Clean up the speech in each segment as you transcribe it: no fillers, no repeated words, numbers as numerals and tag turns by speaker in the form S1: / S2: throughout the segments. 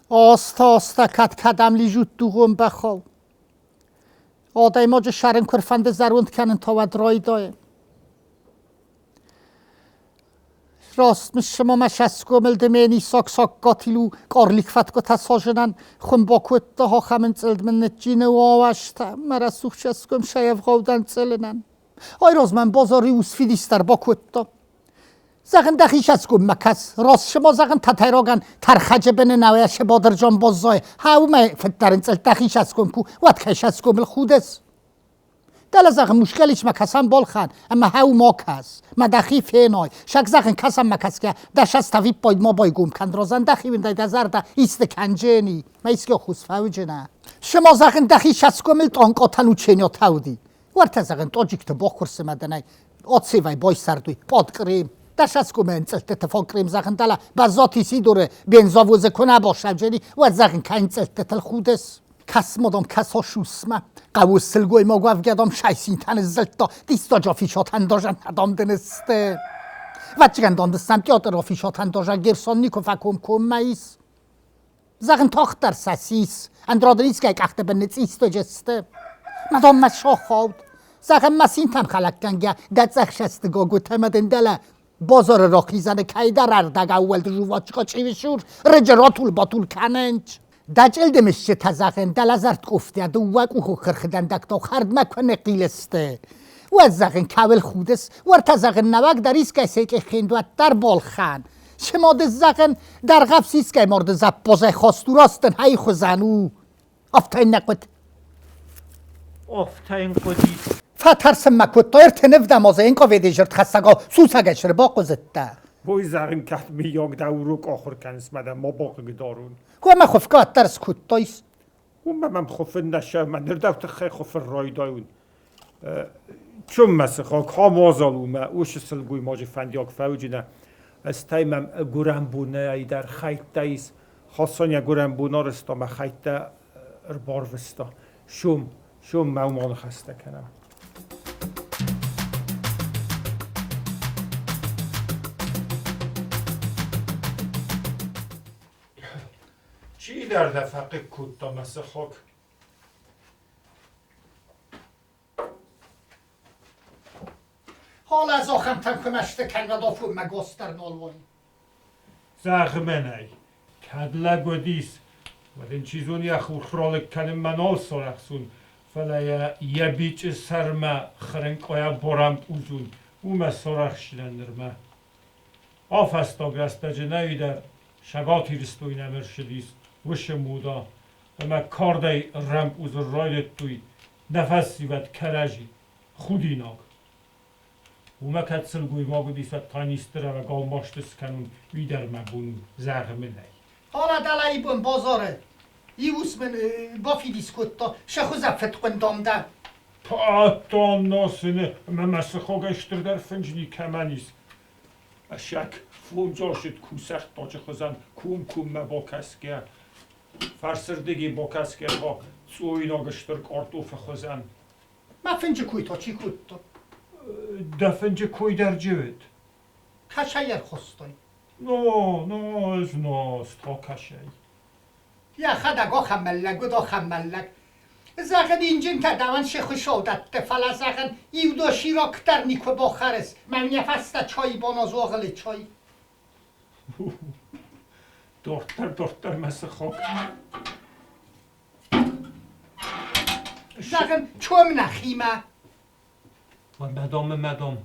S1: Оста, оста, кӕд кӕдӕм лизут дугъон бӕхыл. Адӕймаджы сӕрын куы рфӕнды зӕронд кӕнын, та уӕд райдайы. Раст мыссыма сӕсгомыл дымени сок-соккатилу къорликфаткота сожынан хумбокутта хохамын цылдмын ныччины уавашта мара сухчаском шаявгъаудан цылынан. Ай разман базары усфидистар бакодта. Зӕгъын дӕхи сӕсгоммӕ кӕс, раст шыма зӕгъын тӕтӕйрагӕн тӕрхӕджы быны науӕ шыбадырджан баззайы. Хауымӕ фыддӕрын цъылд дӕхи сӕсгом ку, уӕд кӕй сӕсгомыл худыс? Дӕлӕ зӕгъын мушкеличмӕ кӕсӕн балхӕн ӕмӕ хау ма кӕс, мӕ дӕхи фенай. Саг зӕгъын кӕсӕнмӕ кӕсгӕ, дӕ сӕстӕ виппайд ма байгом кӕн, розӕн дӕхи уындӕй дӕ зӕрдӕ исты кӕнджени, мӕ искӕ хус фӕуджынӕ. Шыма зӕгъын дӕхи сӕсгомыл тъанкъотӕн ученьо тауди. Уӕртӕ зӕгъын тоджикты боххуырсымӕ дӕнӕй оцивай бойсӕрдуй подкрем. Дӕ сӕсгомы ӕнцъылдтыты фокрем зӕгъын дӕлӕ Бӕззоти Сидоры бензовозы куы нӕ босӕвджени, уӕд зӕгъын кӕй ӕнцъылдтытыл худыс. Кӕс-ма дам, кӕс осусмӕ. Хъӕуы сылгоймаг уӕвгӕ дам шайсинтӕ ныззылдта, диссаджы афишатӕн дожӕн дам дын сты. Вӕццӕгӕн дам дыссӕм театр афишатӕн дожӕ Герсон никуы фӕкомкоммӕ ис. Зӕгъын тагъддӕр сӕ сис, ӕндӕра дын искӕй къӕхты бын ныцъистӕджы сты. Мӕ дам мӕ сохаут. Зӕгъын мӕ цинтӕм хӕлӕггӕнгӕ дӕ цъӕх сӕсты гогутӕ мӕ дын дӕлӕ базары рахизӕны кӕйдӕр ӕрдӕг ӕууӕлд жувачка чъивисур рыджы ратул-батул кӕнынц. Дӕ чъылдымы стджытӕ зӕгъын, дӕлӕ зӕрдкъуфтӕ дыууӕ къухы хырхы дӕндӕгтау хӕрдмӕ куы ныхъхъил сты. Уӕд зӕгъын, кӕуыл худыс, уӕртӕ зӕгъын, нӕуӕг дӕр искӕй секъеххинд уӕддӕр балхӕн. Цыма ды зӕгъын, дӕргъӕвс искӕй марды зӕппадзӕй хостурастын хай хуызӕн у. Афтӕ нӕ хъуыд.
S2: Афтӕ йын хъуыди.
S1: Фӕтӕрсын мӕ кодта ӕртынӕвдӕм азы НКВД-йы зӕрдхӕссӕгау сусӕгӕй сӕрбахъуызыдта.
S2: Уый зӕгъын кӕд мыййаг дӕ урок ахуыр кӕныс мӕ дӕ ма бахъыгдарон.
S1: Ӕмӕ хуыфгӕ уӕддӕр скодтайс.
S2: Уымӕ мӕм хуыфын нӕ сӕумӕ, ныр дӕу тыххӕй хуыфын райдайон. Чуммӕ сыхаг хамуазал у мӕ уыцы сылгоймаджы фӕндиаг фӕуджынӕ. Стӕй мӕм гуырӕнбонӕй дӕр хӕйттӕ ис. Хасан йӕ гуырӕнбон арӕзта мӕ хӕйттӕ ӕрбарвыста. Сом, сом мӕ уымӕ ныхӕстӕ кӕнӕм. Чидӕр дӕ фӕхъыг кодта мӕ сыхаг.
S1: Hol ez ахӕмтӕн куы мӕсты кӕнӕд афонмӕ гостӕр нал уой.
S2: Зӕгъы мӕнӕй, кӕд лӕг уыдис, уӕд ын чи зоны йӕ хурх ралыг кӕнынмӕ нал сарӕхсон, фӕлӕ йӕ йӕ бичъы сӕрмӕ хырынкъайӕ барӕмпъузон, уымӕ сарӕхсдзынӕн нырмӕ. Афӕстаг рӕстӕджы нӕуи дӕр Цӕгат Ирыстойнӕм ӕрцыдис уыцы мода, ӕмӕ кардӕй рӕмпъузын райдыдтой нӕ фӕсивӕд кӕрӕдзи худинаг. Уымӕ кӕд сылгоймаг уыдис, уӕд та низты рӕвӕгау маст скӕнун, уый дӕр мӕ бон у, зӕгъы мын ӕй.
S1: Фӕлӕ дӕлӕ ибон базары иу ус мын бафидис кодта, сӕ хуызӕн фыдхъуындон дӕ.
S2: Пъатон носыны ӕмӕ мӕ сыхагӕй стырдӕр фынджы никӕмӕн ис. Ӕсӕг фондзаздзыд кусӕрттаджы хуызӕн комкоммӕ бакӕсгӕ, фӕрсырдыгӕй бакӕсгӕ та цъойнаг стыр картофы хуызӕн.
S1: Мӕ фынджы кой та чи кодта?
S2: Дӕ фынджы кой дӕр джевет.
S1: Кӕсӕй ӕрхостай?
S2: Но, но, ӕз нос, та кӕсӕй.
S1: Йӕхӕдӕг ахӕм мӕллӕг уыд, ахӕм мӕллӕг. Зӕгъын, инджынтӕ дӕуӕн се хуысау дӕтты, фӕлӕ, зӕгъын, иу доширак дӕр никуы бахӕрыс, мӕн йӕ фӕстӕ чай баназуагъылы чай.
S2: Дарддӕр, дарддӕр мӕ сыхаг.
S1: Зӕгъын, чом нӕхимӕ.
S2: Мадам, мадам.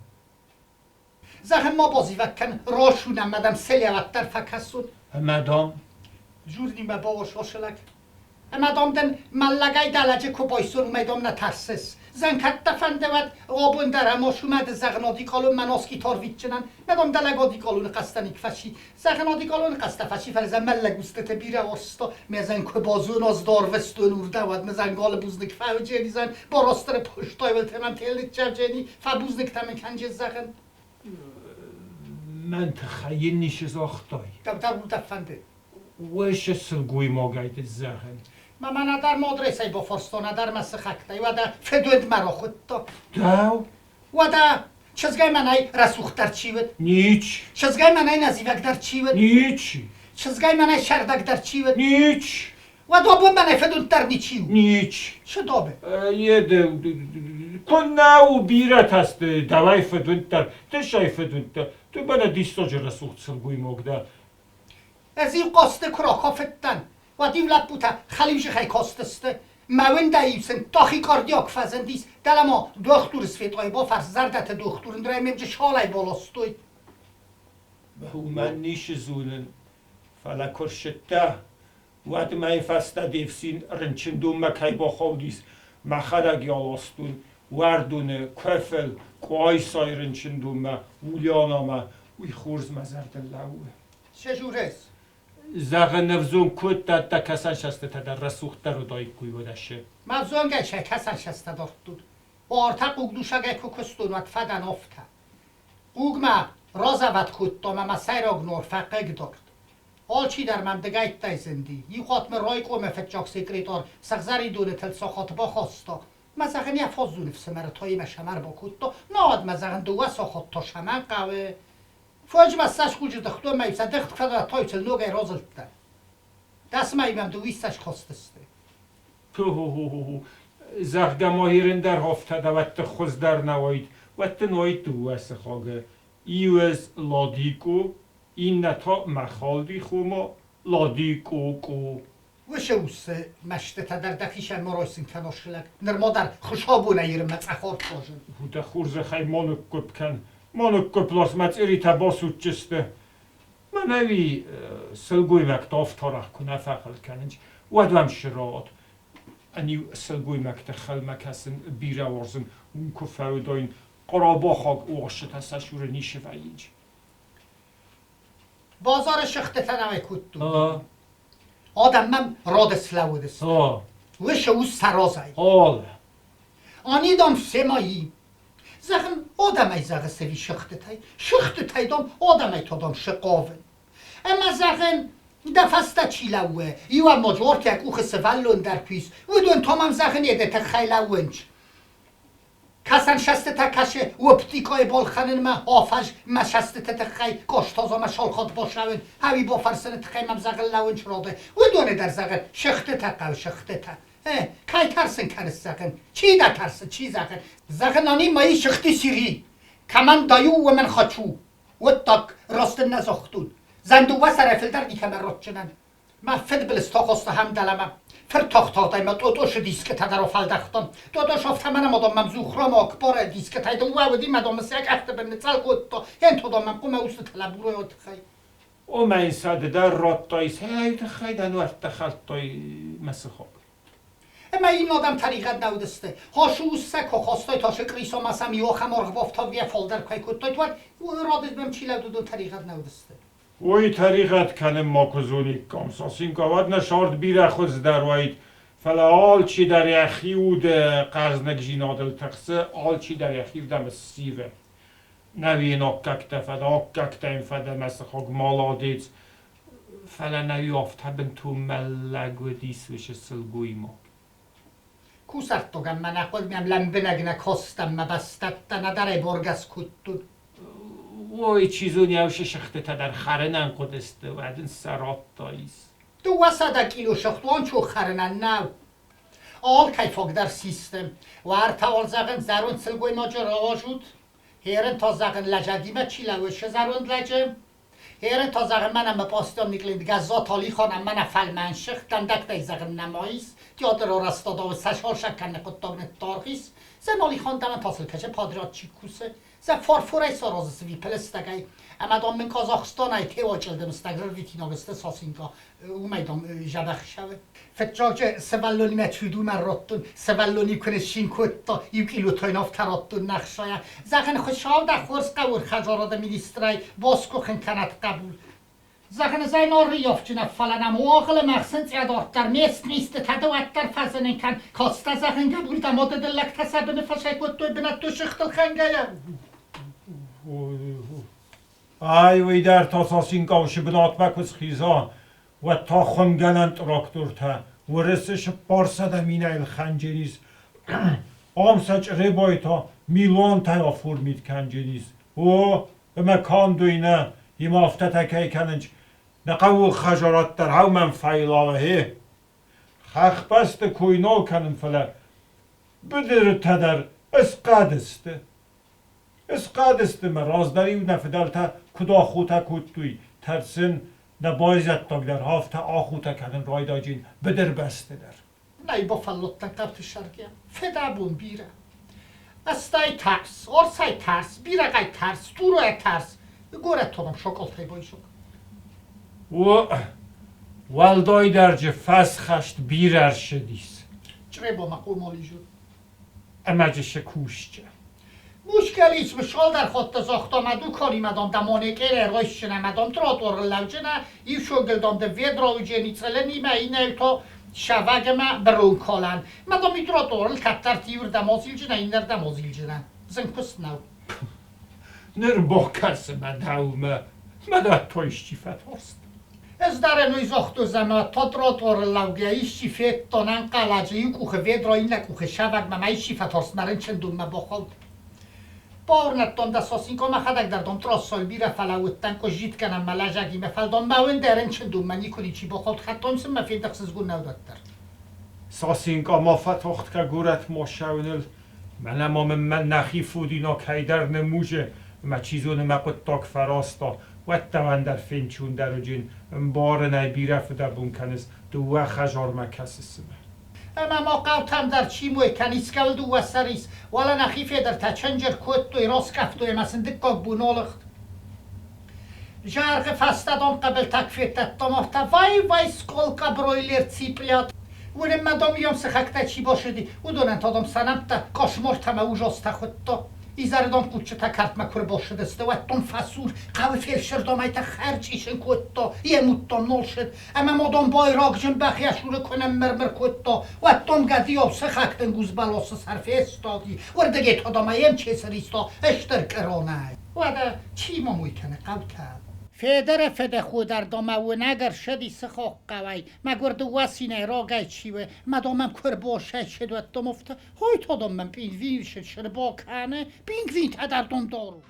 S1: Зӕгъын, ма базивӕг кӕн, росунӕ, мадам селяваттӕр фӕкӕсун.
S2: Мадам.
S1: Журнимӕ баососылӕг. Ӕмӕ дам дын мӕллӕгӕй дӕлӕджы куы байсон, уымӕй дам нӕ тӕрсыс. Зӕн кӕд дӕ фӕнды, уӕд абон дӕр ӕм осумӕ ды зӕгъын одиколон мӕ носки торвитджынӕн. Мӕ дам дӕлӕг одиколоны хъӕстӕ никфӕси. Зӕгъын одиколоны хъӕстӕ фӕси, фӕлӕ зӕн мӕллӕг устыты бирӕ уарзта. Мӕ зӕн куы базон, ӕз дарвыстон уырдӕ, уӕд мӕ зӕнгалы бузныг фӕуджени, зӕн барастры пуштайвыл мӕм телныччӕвджени, фӕбузныг та мын кӕнджы зӕгъын.
S2: Мӕн тыххӕй йын ницы загътай.
S1: Дӕу дӕр дӕ фӕнды.
S2: Уыцы сылгоймагӕй дын зӕгъын.
S1: Мӕ мӕнӕ дӕр модресӕй бафарстон, ӕдӕр мӕ сыхӕгтӕй, уӕдӕ фыдуындмӕ рахуыдта.
S2: Дӕу?
S1: Уӕдӕ чызгӕй мӕнӕй рӕсугъддӕр чи уыд?
S2: Ничи.
S1: Чызгӕй мӕнӕй нӕзивӕгдӕр чи уыд?
S2: Ничи.
S1: Чызгай мӕнӕй сӕрдагдӕр чи уыд?
S2: Нич.
S1: Уӕд обон мӕнӕй фыдуынддӕр ничи у.
S2: Нич.
S1: Цы добы?
S2: Еды, куыннӕ у бирӕтӕ сты дӕуӕй фыдуынддӕр, дысӕй фыдуынддӕр. Ды мӕнӕ диссаджы рӕсугъд сылгоймаг дӕ.
S1: Ӕз-иу хъазты куы ракафыдтӕн, уӕд-иу лӕппутӕ хӕлиузыхӕй кастысты. Мӕ уындӕй-иу сын тахикардиаг фӕзындис, дӕлӕ ма дохтуры Светъайы бафарс зӕрдӕты дохтур ын драймемджы шалӕй баластой.
S2: Уымӕн ницы зонын, фӕлӕ куы рсыдтӕ, уӕд мӕй фӕстӕ де фсин рынчындонмӕ кӕй бахаудис, мӕхӕдӕг йӕ аластон уӕрдоны куыфыл Къуайсайы рынчындонмӕ Ульянамӕ, уый хорз мӕ зӕрдыл лӕууы.
S1: Сежурес.
S2: Зӕгъын, ӕвзонг кодта дӕ кӕсӕнсӕстытӕ дӕр рӕсугъддӕр уыдаиккой уӕдӕ
S1: Ма взонгӕй сӕ кӕсӕнсӕстӕ дардтон. Ортӕ хъугдусагӕй куы куыстон, уӕд фӕдӕн афтӕ. Хъуг мӕ разӕвӕд кодта ӕмӕ мӕ сӕйраг нор фӕхъыгдард. Алчидӕр мӕм дыгӕйттӕй зынди. Иу хатт мын райкомы фыццаг секретар сыгъзӕридоны тылд сахат бахаста. Мӕ зӕгъын йӕ фаззоны фсымӕры та йемӕ сӕмӕр бакодта. Науӕд мӕ зӕгъын дыууӕ сахат та сӕмӕн хъӕуы. Фондз мӕ ссӕдз хъуджы дыгътон мӕ сӕ дыгъд фӕлӕ сыл ногӕй разылдтӕн. 10 мӕйы мӕм дыууиссӕдз хастысты.
S2: Ху-ху-ху-ху. Зӕгъгӕ ма ирын дӕр афтӕ дӕ уӕддӕр хуыздӕр нӕ уаид, уӕд дын уаид дыууӕ сыхагы. Иу ӕз Ладикъо, иннӕ та Мӕхалди Хома, Ладикъо-къо.
S1: Уыцы усы мӕстытӕ дӕр дӕхицӕн ма райсын кӕн, лӕг. Нырма дӕр хуыцаубонӕй ирынмӕ цъӕхарт хъазын.
S2: Дӕ хорзӕхӕй ма ныггуыпп кӕн, ма ныггуыпп лас, мӕ цъиритӕ басудздзысты. Мӕнӕуи сылгоймӕгтӕ афтӕ куы нӕ фӕхыл кӕнынц, уӕд уӕм срад. Ӕниу сылгоймӕгты хӕлмӕ кӕсын бирӕ уарзын, уым куы фӕуыдаин, хъарабахаг уасытӕ сӕ цуры ницы вӕййынц.
S1: Базары сыхтытӕ нӕ кодтой. Адӕм мӕм рады слӕууыдысты. Уышы ус сӕ разӕй. Они дам все мои. Зӕгъын, адӕмӕй зӕгъы сӕви сыхтытӕй, сыхтытӕй дам адӕмӕй та дам сыхъавын. Ӕмӕ зӕгъын, дӕ фӕстӕ чи лӕууы, иу ӕмӕ ортӕ къухы сывӕллон дӕр куы ис, уыдон та мӕм зӕгъын еды тыххӕй лӕууынц. Кӕсӕнсӕстытӕ кӕсы оптикӕйы балхӕнынмӕ афӕдз мӕ цӕстыты тыххӕй Къостазомӕ салхат бацӕуын, ӕви бафӕрсыны тыххӕй мӕм зӕгъын лӕууын роды. Уыдоны дӕр зӕгъын, сыхтытӕ хъӕуы, сыхтытӕ. Э, кӕй тӕрсын кӕныс, зӕгъын? Чи дӕ тӕрсы, чи зӕгъын? Зӕгъын, они мои сыхты сири. Кӕмӕн даю, уымӕн хочу. Вот так, раст ын нӕ загътон. Зӕн дыууӕ сӕрӕй фылдӕр никӕмӕ ратджынӕн. Мӕ фыдбылыз тохоста хӕм дӕлӕмӕ. Фыртохтагъдӕй мӕ Тъотъошы дискытӕ дӕр афӕлдӕхтон. Тъотъош афтӕмӕн ӕмӕ дам мӕм зухрама акбары дискытӕй дыууӕ уыди, мӕ дам сӕ къӕхты бын ныцъӕл кодта. Ентъо дам мӕм хъуымӕ устытӕ лӕбурой уый тыххӕй.
S2: Омӕ йын сӕ ды дӕр радтай, сӕ тыххӕй дӕ нуӕрттӕ хӕлдтой мӕ сыхаг.
S1: Ӕмӕ ин адӕм тӕригъӕд нӕ уыдысты. Хосы ус сӕ куы хостой, тосы кърисомӕ сӕм иохӕм оргъбофтавгӕ фылдӕр куы кодтой, уӕд радыз мӕм чи лӕуд, уыдон тӕригъӕд нӕ уыдысты.
S2: Уый тӕригъӕд кӕнын ма куы зониккам, Сосинка, уӕд нӕ сӕрд бирӕ хуыздӕр уаид, фӕлӕ алчидӕр йӕхи уды хъӕзныгдзинадыл тыхсы, алчидӕр йӕхирдӕм ссивы. Нӕуи йын аккӕгтӕ фӕдӕ, аккӕгтӕ йын фӕдӕ мӕ сыхаг маладец, фӕлӕ нӕуи афтӕ бынтон мӕллӕг уыдис уыцы сылгоймаг.
S1: Кусӕрттагӕн мӕ нӕ хъуыд, мӕм лӕмбынӕг нӕ кастӕн, мӕ бӕстӕттӕ нӕдӕр ӕй боргӕс кодтон.
S2: Ой, чи зоны, ӕвсы сыхтытӕ дӕр хӕрынӕн хъуыдысты, уӕд ын сӕ радтаис.
S1: 200 кило сыхтуан чох хӕрынӕн нӕу. Алкӕй фаг дӕр систы. Уӕртӕ уал зӕгъын, зӕронд сылгоймаджы рауазут. Херын та зӕгъын, лӕджагимӕ чи лӕууы, шы зӕронд лӕджы. Херын та зӕгъын, мӕнӕ мӕ пъастон Никлинд Газзат Алихан ӕмӕ мӕнӕ фӕлмӕн сых, дӕндӕгтӕй зӕгъын нӕма ис. Театры арӕзтадауы цӕсгомсӕг кӕныны хъуыддаг ныддаргъ ис. Зӕн Алихан дӕмӕн та сыл кӕсы подрядчик кусы. Сӕ фарфорӕй саразыс ӕви пылыстӕгӕй? Ӕмӕ дам мын Казахстанӕй теуа чъылдымыстӕг рарвитинаг сты Сасинка, уымӕй дам дзӕбӕх ссӕуы. Фыццаджы сывӕллонимӕ чудумӕ радтон, сывӕллони куы ныссин кодта, иу кило тойн афтӕ радтон нӕхсайӕ. Зӕгъын, Хуыцау дӕ хорз хъӕуы хӕдзарады министрӕй басгуыхын кӕнӕд хъӕбул. Зӕгъын, ӕз ӕй норрийафджын, фӕлӕ нӕм уагъылы мӕхсынцъиа дарддӕр ме снистытӕ ды уӕддӕр фӕзынын кӕн. Каста, зӕгъын, гӕбул дӕ мады дыллӕгтӕ сӕ быны фӕсай кодтой бынӕтты сыхтыл хӕнгӕйӕ.
S2: Ай, уый дӕр та Сосинкъаусы бынатмӕ куы схиза, уӕд та хуымгӕнӕн трактортӕ Уырысы 400 минӕйыл хӕнджынис, ам сӕ Чъребайы та милуантӕй оформит кӕнджынис. О, ӕмӕ канд уый нӕ, имӕ афтӕтӕ кӕй кӕнынц. Нӕ хъӕуы хӕзарад дӕр аумӕн фӕйлауы, гье! Хӕхбӕсты кой нал кӕнын, фӕлӕ быдыртӕ дӕр ысхъӕд сты. Ысхъӕд сты мӕ раздӕр-иу нӕ фыдӕлтӕ куыд ахутӕ кодтой, тӕрсын, нӕ байзӕддаг дӕр афтӕ ахутӕ кӕнын райдайджын быдырбӕсты дӕр.
S1: Нӕй бафӕлладтӕн хъӕуты сӕргӕ, фыдӕбон бирӕ. Ӕстӕй тӕрс, арсӕй тӕрс, бирӕгъӕй тӕрс, дурӕй тӕрс, горӕтонам соколтӕй байсок.
S2: О, уӕлдайдӕр джы фӕсхӕст бирӕ рсыдис.
S1: Чъребомӕ къомол изур.
S2: Ӕмӕ джы шы кусджы.
S1: Мушкелич мшолдар хотта загъта мӕ дуканимӕ дам дӕ монекъерӕ райсджын ӕмӕ дам тротуарыл лӕуджынӕ, иу шогыл дам дӕ ведра уыджени цъылынимӕ, иннӕйыл та сӕвӕг ӕмӕ быронкалӕн. Мӕ дам и тротуарыл кӕддӕрты иуырдӕм азилджынӕ, иннӕрдӕм азилджынӕ. Зын куыст нӕу.
S2: Ныр бакӕсы мӕ дӕумӕ, мӕ дӕ исчи фӕтарст.
S1: Ӕз дӕр ын уый загътон, ӕмӕ та тротуарыл лӕугӕ исчи федтон ӕнхъӕлӕджы иу къухы ведра, иннӕ къухы сӕвӕг мӕ исчи фӕтарст, мӕ рынчындонмӕ бахауд. Бауырныдтон дӕ Сосинко, мӕхӕдӕг дӕр дам трассӕйыл бирӕ фӕлӕууыдтӕн, къуыззитт кӕнӕм мӕ лӕзӕгимӕ, фӕлӕ дам мӕ уын дӕ рынчындонмӕ никуы ничи бахауд, хаттон сын мӕ фенд ӕхсызгон нӕ уыд уӕддӕр.
S2: Сосинка ма фӕтахт горӕтмӕ ссӕуыныл, мӕнӕ ма мын мӕ нӕхи фудинаг кӕйдӕр ныммузы, ӕмӕ чи зоны мӕ хъуыддаг фӕраста, уӕд дӕуӕн дӕр фенчондӕр уыджын, ӕмбарын ӕй, бирӕ фыдӕбон кӕныс, дыууӕ хӕдзармӕ кӕсыс цымӕ.
S1: Ӕмӕ ма хъӕутӕм дӕр чи мой кӕны, искӕуыл дыууӕ сӕр ис, уӕлӕ нӕхи Федыртӕ чынджыр кодтой, раскъӕфтой ӕмӕ сын дыккаг бон алыгъд. Заргъы фӕстӕ дам хъӕбылтӕ куы федтӕттам, афтӕ вай-вай сколка бройлер цыплят. Уырынмӕ дам йӕм сыхӕгтӕ чи басыди, уыдонӕн та дам сӕ нӕмттӕ кошмартӕ ӕмӕ ужастӕ хуыдта. Изӕры дам хъуццытӕ кӕртмӕ куы рбацыдысты, уӕд дам фӕсур, хъӕуы фелсыр дам ӕй та хӕрчъисын кодта, йе муд дам нал сыд. Ӕмӕ ма дам байрагджын бӕх йӕ цуры куы ныммыр-мыр кодта, уӕд дам гӕдыйау сыхӕгты ӕнгуз бӕласы сӕр фестади, уырдыгӕй та дам ӕй ӕмчесыр иста стыр кӕронӕй. Уӕдӕ чи ма мой кӕны хъӕутӕ? Федӕры фыдыхудӕр домӕ уынӕг ӕрсыди сыхаг хъӕуӕй, мӕгуыр дыууӕ цинӕй рагӕй чи у, мӕ домӕм куы рбасӕччыд, уӕд дам афтӕ, ой та дам мӕм пингвин сырбакӕны, пингвинтӕ дӕр дам дарут.